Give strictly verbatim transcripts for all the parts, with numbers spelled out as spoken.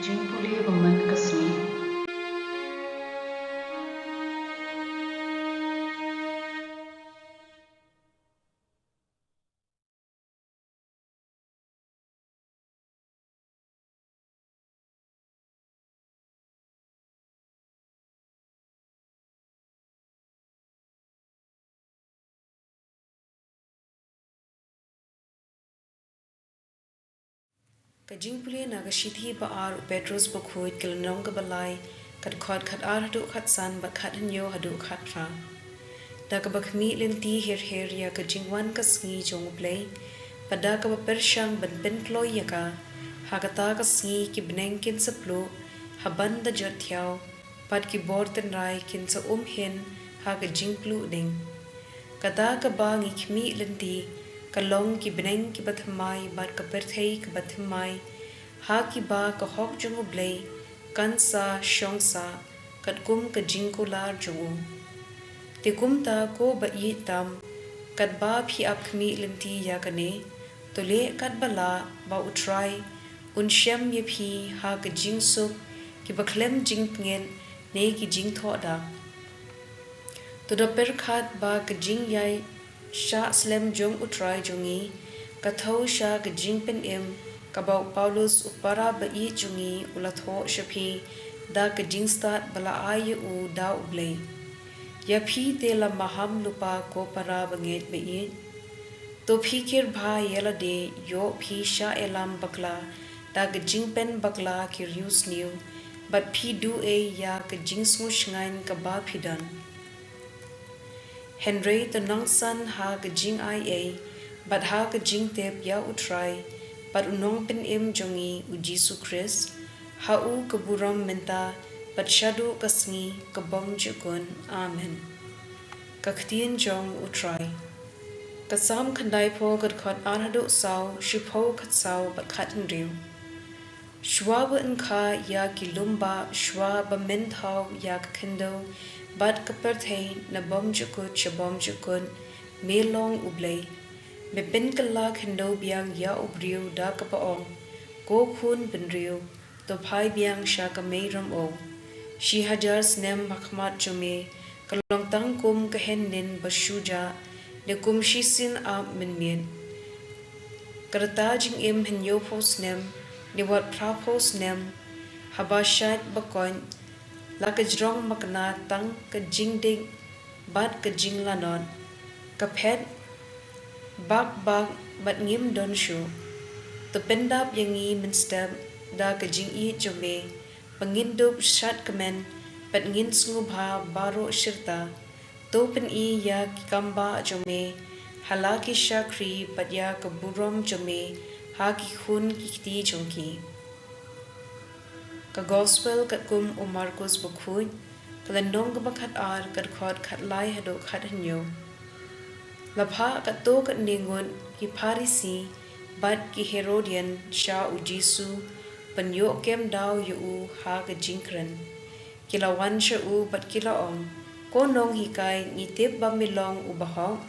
Jingpule ba man ka sngi. Ka jingpule na ka shithi ba ar u Petros bakhuid, ka lynnong kaba lai, ka dkhot khat ar haduh khat san bad khat hynñiew haduh khat phra. Da kaba khmih lynti her her ïa ka jingwan ka sngi jong U Blei, bad da kaba pyrshang ban pynkloi ïa ka, ha kata ka sngi ki bneng kin sa pluh, ha ban da jot thiaw, bad ki bor tynrai kin sa um hin ha ka jingpluh ding. Kata kaba ngi khmih lynti, ka long ki bneng kiba thymmai bad ka pyrthei kaba thymmai, ha kiba ka hok jong U Blei kan sa shong sah, katkum ka jingkular jong u. Te kumta ko ba ïeit tam, katba phi ap khmih lynti ïa kane, to leh katba lah ba U Trai un shem ïa phi ha ka jingsuk, kiba khlem jingpyngngeit ne ki jingthoh dak. To da pyrkhat ba ka jingïaishah slem jong U Trai jong ngi, ka thew sha ka jingpynim, kaba u Paulus u para ba ïeit jong ngi u la thoh sha phi, da ka jingstad ba la ai ïa u da U Blei. Ïa phi te la maham lypa ko para bangeit ba ïeit. To phi kyrpad ïa lade, ïoh phi shah ïalam bakla, da ka jingpynbakla ki riewsniew, bad phi duh ei ïa ka jingsngew shngaiñ kaba phi don. Hynrei to nang san ha ka jingai ei, bad ha ka jingtip ïa U Trai, bad U Nongpynim jong ngi U Jisu Khrist, ha u ka burom mynta, bad shaduh ka sngi ka bymjukut. Amen. Ka ktien jong U Trai. Ka Salm khyndaiphew ka dkhot ar haduh saw, shiphew khatsaw bad khathynriew. Shuwa ba yn kha ïa ki lum ba, shuwa ba men thaw ïa ka khyndew bad ka pyrthei na bymjukut sha bymjukut, me long U Blei. Me pynkylla khyndew biang ïa u briew da kaba ong, ko khun bynriew, to phai biang sha ka mei rymaw. Shi hajar snem ha khmat jong me ka long tang kum ka hynnin ba shu jah, ne kum shisien ap mynmiet. Ka rta jingim hynñiewphew snem, ne wat phraphew snem, haba shait ba koit, la ka jrong makna tang ka jingdik bad ka jinglanot. Ka phet bak bak bad ngim don shuh. To pyndap ïa ngi mynstep da ka jingïeit jong me, ba ngin dup shatkmen bad ngin sngewbha baroh shirta. To pyni ïa ki kambah jong me ha la ki shakri, bad ïa ka burom jong me ha ki khun ki kti jong ki. Ka Gospel katkum u Markus bakhuid, ka lynnong kaba khat ar, ka dkhot khat lai haduh khat hynñiew. La phah katto katne ngut ki Pharisi bad ki Herodian sha U Jisu ban ïoh kem daw ïa u ha ka jingkren. Ki la wan sha u bad ki la ong, ko nonghikai, ngi tip ba me long u bahok,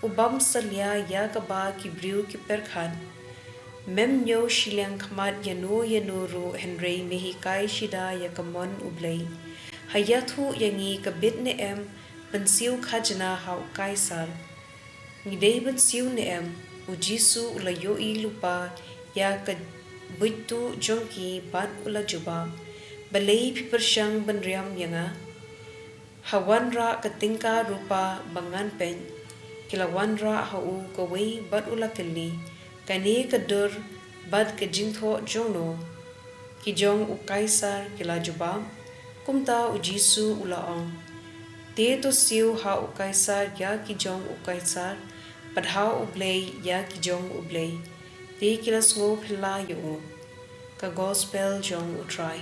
u bym salia ïa kaba ki briew ki pyrkhat. Mem ñiew shiliang khmat ïano ïano ruh, hynrei me hikai shida ïa ka mon U Blei. Ha ïathuh ïa ngi, ka bit ne em ban siew khajna ha u Kaisar? Ngi dei ban siew ne em? U Jisu u la ïohi lypa ïa ka buit tuh jong ki bad u la jubab, balei phi pyrshang ban riam ïa nga? Ha wanrah ka tyngka rupa ba ngan peit. Ki la wanrah ha u kawei bad u la kylli, kane ka dur bad ka jingthoh jongno? Ki jong u Kaisar, ki la jubab. Kumta U Jisu u la ong, te to siew ha u Kaisar ïa ki jong u Kaisar, bad ha U Blei ïa ki jong U Blei. Te ki la sngew phylla ïa u. Ka Gospel jong U Trai.